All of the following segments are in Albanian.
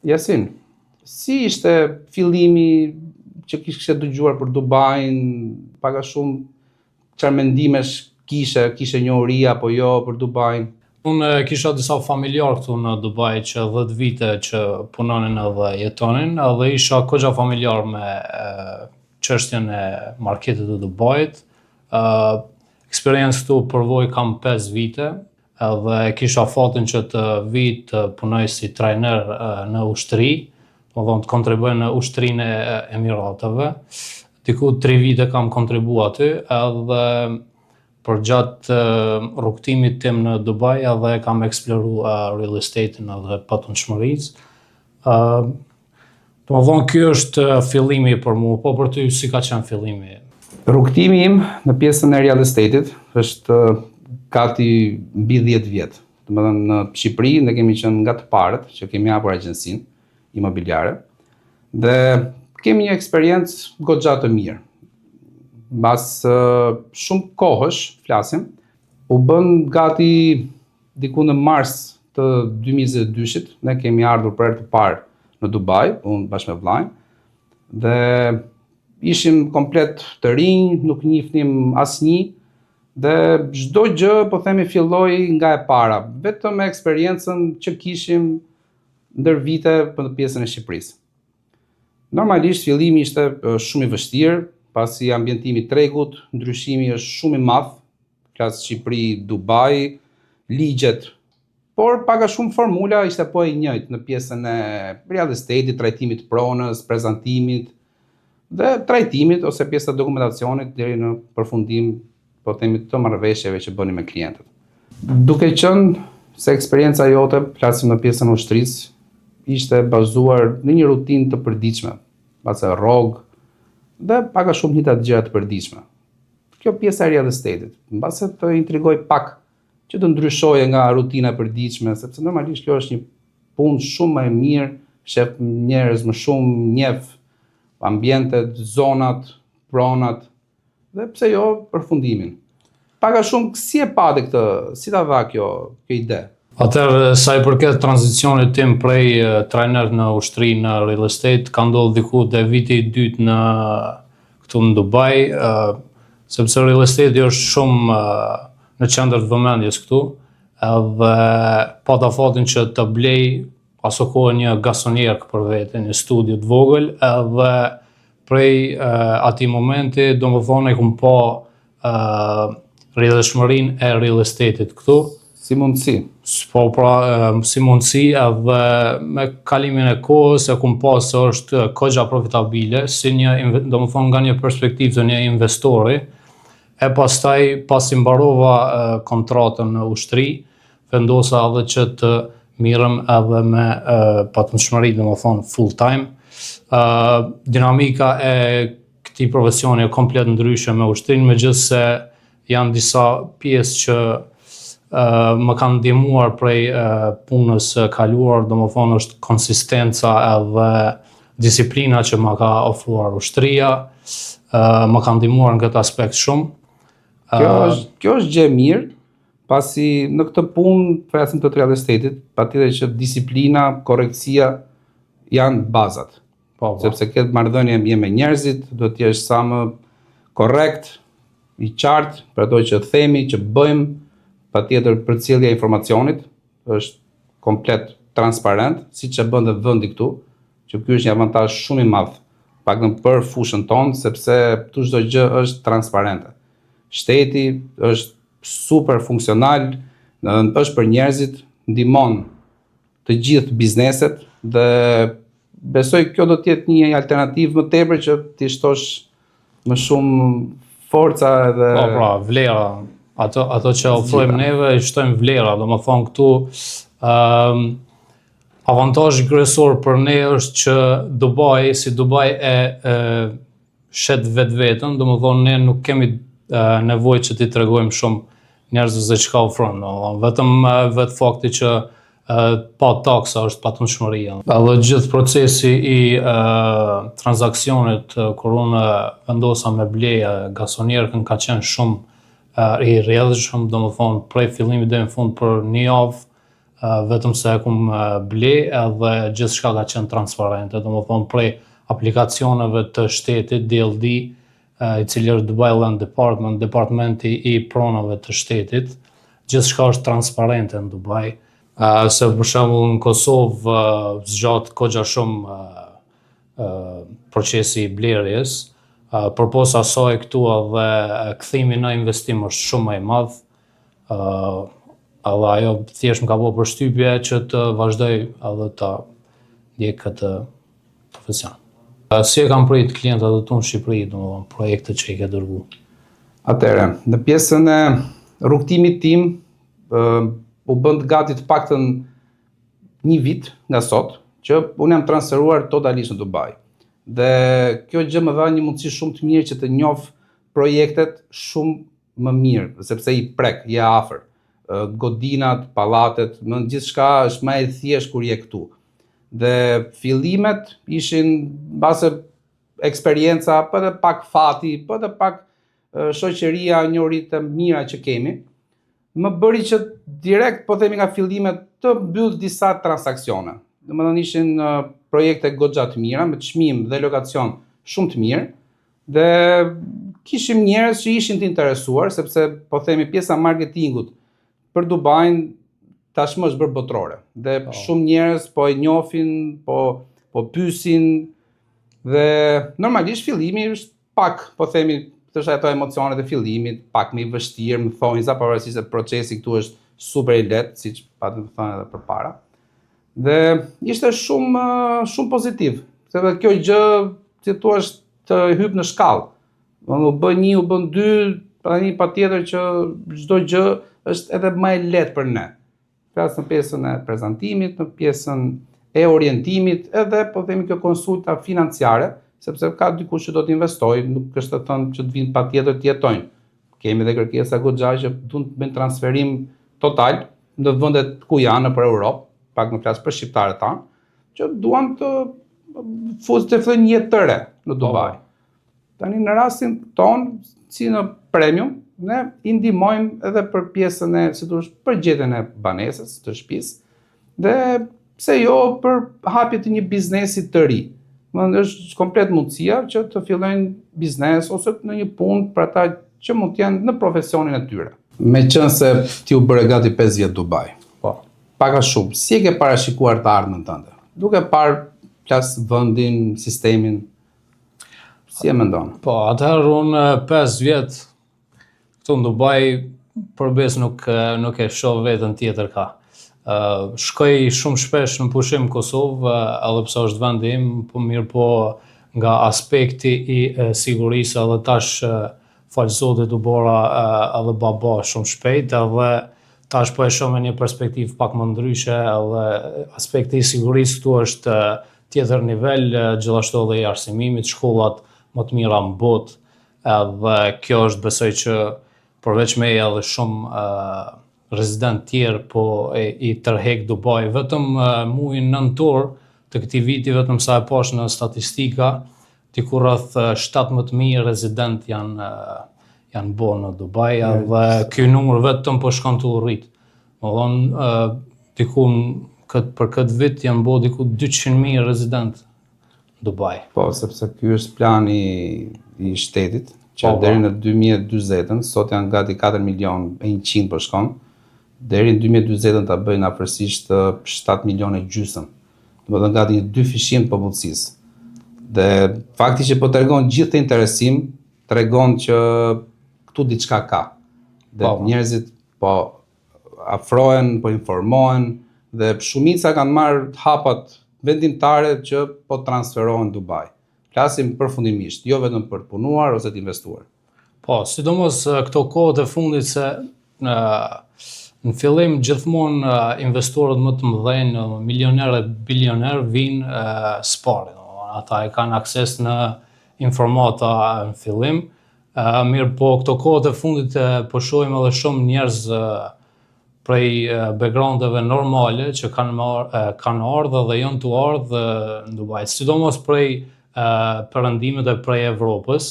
Jasin, si ishte fillimi që kishe dëgjuar për Dubain, pak a shumë çfarë mendimesh kishe, kishe njohuri apo jo për Dubain? Unë kisha disa familjar këtu në Dubai që 10 vite që punonin edhe jetonin, edhe isha kogja familjar me çështjen e marketit të Dubait. Ë eksperiencë këtu përvojë kam 5 vite, edhe kisha fatin që të vi të punoj si trajner në ushtri, do thonë të kontribuoj në ushtrinë e Emirateve. Diku 3 vite kam kontribu aty, edhe për gjatë rrugëtimit tim në Dubai edhe kam eksploru real estate-in edhe patundshmërisë. Do më thonë, ky është fillimi për mu, po për ty si ka qenë fillimi? Rrugëtimi im në pjesën e real estate-it është gati mbi 10 vjet. Do të thënë, në Shqipëri ne kemi qenë nga të parët që kemi hapur agjencinë imobiliare dhe kemi një eksperiencë goxha të mirë. Mbas shumë kohësh, flasim, u bën gati diku në mars të 2022-shit, ne kemi ardhur për herë të parë në Dubai, unë bashkë me vllajin, dhe ishim komplet të rinj, nuk njihnim asnjë dhe çdo gjë, po themi, filloi nga e para, vetëm me eksperiencën që kishim ndër vite për pjesën e Shqipërisë. Normalisht fillimi ishte shumë i vështirë, pasi ambientimi i tregut, ndryshimi është shumë i madh, flas Shqipëri, Dubai, ligjet, por pak a shumë formula ishte po e njëjtë në pjesën e real estate, trajtimit të pronës, prezantimit dhe trajtimit ose pjesa e dokumentacionit deri në përfundim, po themi, të marrëveshjeve që bëni me klientët. Duke qenë se eksperienca jote, flasim në pjesën e ushtrisë, ishte bazuar në një rutinë të përditshme, pasi rrogë dhe pak a shumë njëjtat gjëra të përditshme. Kjo pjesa e real estate-it, mbase të intrigoj pak që të ndryshoje nga rutina e përditshme, sepse normalisht kjo është një punë shumë më e mirë, shef njerëz më shumë, njeh ambientet, zonat, pronat dhe pse jo përfundimin. Pak a shumë si e pate këtë, si ta dha kjo ide? Atëherë, sa i përket tranzicionit tim prej trajner në ushtri në real estate, ka ndodhur diku te viti i dytë në këtu në Dubai, sepse real estate është shumë në qendër të vëmendjes këtu, edhe pata fatin që të blej aso kohë një gasonierk për vete, një studio të vogël, edhe prej atij momenti, do më thonë, e kum pa rrjedhshmërinë e real estate-it këtu. Si mundësi? Po pra, si mundësi, edhe me kalimin e kohës e kum pa se është kogja profitabile, si një, do më thonë, nga një perspektivë të një investori, e pastaj, pasi mbarova kontratën në ushtri, vendosa edhe që të mirrem edhe me patundshmëri, do më thonë, full time. Dinamika e këtij profesioni e komplet ndryshe me ushtrinë, megjithëse janë disa pjesë që më kanë ndihmuar prej punës së kaluar, do më thonë, është konsistenca edhe disiplina që më ka ofruar ushtria, më ka ndihmuar në këtë aspekt shumë. Kjo është gjë e mirë, pasi në këtë punë, flasim të real estate-it, patjetër që disiplina, korrektësia janë bazat. Po. Sepse këtë marrëdhënie je me njerëzit, do të jesh sa më korrekt, i qartë për ato që themi, që bëjmë, patjetër përcjellja e informacionit është komplet transparent, siç e bën dhe vendi këtu, që ky është një avantazh shumë i madh, paktën për fushën tonë, sepse këtu çdo gjë është transparente. Shteti është super funksional, është për njerëzit, ndihmon të gjithë bizneset dhe besoj kjo do të jetë një alternativë më tepër që ti shtosh më shumë forca edhe Po pra, vlera. Ato që ofrojmë neve i shtojmë vlera, do më thonë, këtu avantazhi kryesor për ne është që Dubai, si Dubai e shet vetveten, do më thonë, ne nuk kemi nevojë që t'i tregojmë shumë njerëzve se çka ofron, do më thonë, vetëm vetë fakti që pa taksa është patundshmëria. Edhe gjithë procesi i transaksionit, kur unë vendosa me bleja gasonierkën, ka qenë shumë i rrjedhshëm, do më thonë, prej fillimit deri në fund për një javë. Vetëm se e kum ble edhe gjithçka ka qenë transparente, domethonë prej aplikacioneve të shtetit, DLD, i cili është Dubai Land Department, departamenti i pronave të shtetit, gjithçka është transparente në Dubai. Se për shembull në Kosovë zgjat kogja shumë procesi i blerjes, përpos asaj këtu edhe kthimi në investim është shumë më i madh, edhe ajo thjesht më ka bo përshtypje që të vazhdoj edhe ta ndjek këtë profesion. Si e kam prit klientët e tu në Shqipëri, domethënë projektet që i ke dërgu? Atëherë, në pjesën e rrugëtimit tim, u bën të gati të paktën një vit nga sot, që unë jam transferuar totalisht në Dubai. Dhe kjo gjë më dha një mundësi shumë të mirë që të njoh projektet shumë më mirë, sepse i prek, je afër. Godinat, pallatet, më gjithçka është më e thjeshtë kur je këtu. Dhe fillimet ishin mbase eksperienca, po edhe pak fati, po edhe pak shoqëria, njohuritë e mira që kemi, më bëri që direkt, po themi nga fillimet, të mbyll disa transaksione. Domethënë ishin projekte goxha të mira, me çmim dhe lokacion shumë të mirë, dhe kishim njerëz që ishin të interesuar, sepse po themi pjesa marketingut për Dubain tashmë është bërë botërore. Dhe shumë njerëz po e njohin, po po pyesin dhe normalisht fillimi është pak, po themi, të është ato emocionet e fillimit, pak më i vështirë, më thonë, za pavarësisht se procesi këtu është super i lehtë, siç patëm thënë edhe përpara. Dhe ishte shumë shumë pozitiv, sepse kjo gjë, si thua, të hyp në shkallë. U bë një, u bën dy, tani patjetër që çdo gjë është edhe më e lehtë për ne. Flas në pjesën e prezantimit, në pjesën e orientimit, edhe po themi kjo konsulta financiare, sepse ka dikush që do të investojë, nuk është të thënë që të vinë patjetër të jetojnë. Kemi edhe kërkesa goxha që duan të bëjnë transferim total në vendet ku janë nëpër Europë, pak më flas për shqiptarët tanë, që duan të fus të fillojnë një jetë të re në Dubai. Tani në rastin ton, si në premium, ne i ndihmojmë edhe për pjesën e, si thosh, për gjetjen e banesës, të shtëpisë, dhe pse jo për hapje të një biznesi të ri. Më është komplet mundësia që të fillojnë biznes ose në një punë për ata që mund të jenë në profesionin e tyre. Me qenë se ti u bëre gati 5 vjet Dubai. Po. Pak a shumë, si e ke parashikuar të ardhmen tënde? Duke parë plas vendin, sistemin, si e mendon? Po, atëherë unë 5 vjet këtu në Dubai për besë nuk, nuk e shoh veten tjetër ka. Uh, shkoj shumë shpesh në pushim në Kosovë, edhe pse është vendi im, po mirë po nga aspekti i e, sigurisë edhe tash falë Zotit u bora edhe baba shumë shpejt edhe tash po e shoh me një perspektivë pak më ndryshe edhe aspekti i sigurisë këtu është tjetër nivel, gjithashtu edhe i arsimimit, shkollat më të mira në botë, edhe kjo është besoj që përveç meje edhe shumë uh, rezident tjerë po e, i tërhek Dubai. Vetëm uh, muajin nëntor të këtij viti, vetëm sa e pash në statistika, diku rreth 17.000 rezident janë janë bo në Dubai edhe ky numër vetëm po shkon tu u rrit. Më thonë, diku kët, për këtë vit janë bo diku 200.000 rezident në Dubai. Po, sepse ky është plani i shtetit, që po, po. deri në 2040-ën, sot janë gati 4 milion e 100 po shkon, deri në 2040-ën ta bëjnë afërsisht 7 milion e gjysëm. Domethënë gati një dyfishim të popullsisë. Dhe fakti që po tregon gjithë këtë interesim, tregon që këtu diçka ka. Dhe po, po. njerëzit po afrohen, po informohen dhe shumica kanë marrë hapat vendimtare që po transferohen në Dubai. Flasim përfundimisht, jo vetëm për të punuar ose të investuar. Po, sidomos këto kohët e fundit se në në fillim gjithmonë investorët më të mëdhenj, milionerë e bilionerë vijnë së pari, ata e kanë akses në informata në fillim. Mirë po këto kohët e fundit po shohim edhe shumë njerëz prej backgroundeve normale që kanë marr kanë ardhur dhe janë tu ardhë në Dubai, sidomos prej perëndimit dhe prej Evropës,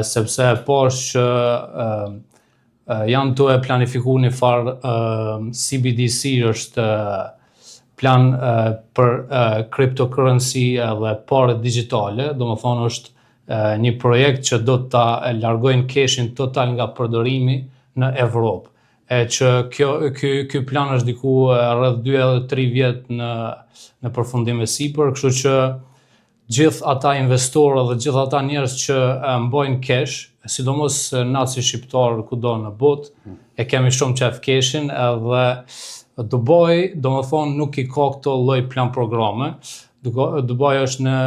sepse e pash që Janë tu e planifiku një farë CBDC, është plan për cryptocurrency edhe pare digjitale, do më thonë është një projekt që do ta largojnë cashin total nga përdorimi në Evropë. E që ky plan është diku rreth 2 edhe 3 vjet në përfundim e sipër, kështu që gjithë ata investorë dhe gjithë ata njerëz që mbajnë cash, sidomos na si shqiptar kudo në botë, e kemi shumë qef cashin, edhe Dubai, do më thonë, nuk i ka këto lloj plan programe. Dubai është në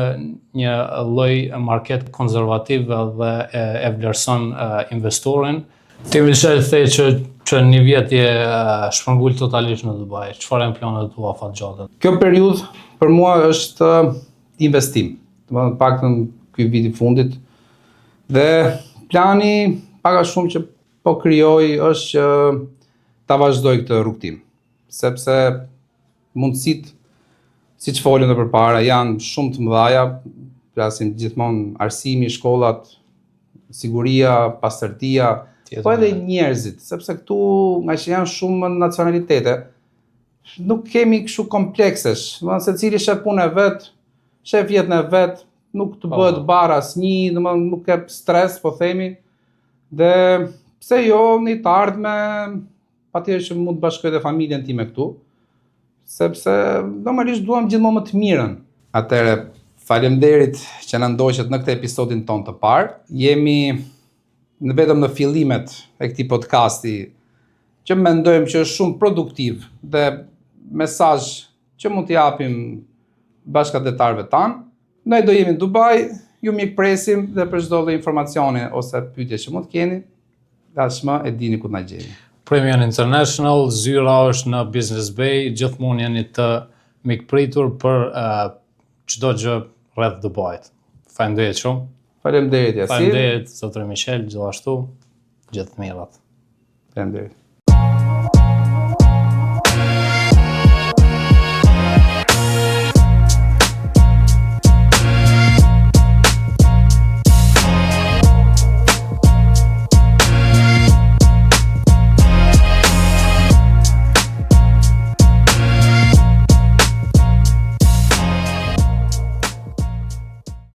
një lloj market konservativ dhe e vlerëson investorin. Ti, Michel, the që një vjet je shpërngul totalisht në Dubai. Çfarë janë planet tua afatgjate? Kjo periudhë për mua është investim. Do të thënë, paktën ky vit i fundit. Dhe plani pak a shumë që po krijoj është që ta vazhdoj këtë rrugtim, sepse mundësit, siç folëm edhe përpara, janë shumë të mëdha, flasim gjithmonë arsimi, shkollat, siguria, pastërtia, po edhe njerëzit, sepse këtu nga që janë shumë nacionalitete, nuk kemi kështu kompleksesh, do të thënë, secili shef punën e vet, shef jetën e vet, nuk të bëhet barrë asnjë, domethënë, nuk ke stres, po themi. Dhe pse jo, në të ardhme, patjetër që mund të bashkoj edhe familjen time këtu, sepse normalisht duam gjithmonë më të mirën. Atëherë, faleminderit që na ndoqët në këtë episodin ton të parë. Jemi në vetëm në fillimet e këtij podcasti që mendojmë që është shumë produktiv dhe mesazh që mund t'i japim bashkatdhetarëve tanë. Ne do jemi në Dubai, ju mirëpresim dhe për çdo lloj informacioni ose pyetje që mund të keni, tashmë e dini ku të na gjeni. Premium International, zyra është në Business Bay, gjithmonë jeni të mikpritur për çdo gjë rreth Dubait. Faleminderit shumë. Faleminderit, Jasir. Faleminderit, zotëri Michel, gjithashtu. Gjithë të mirat. Faleminderit.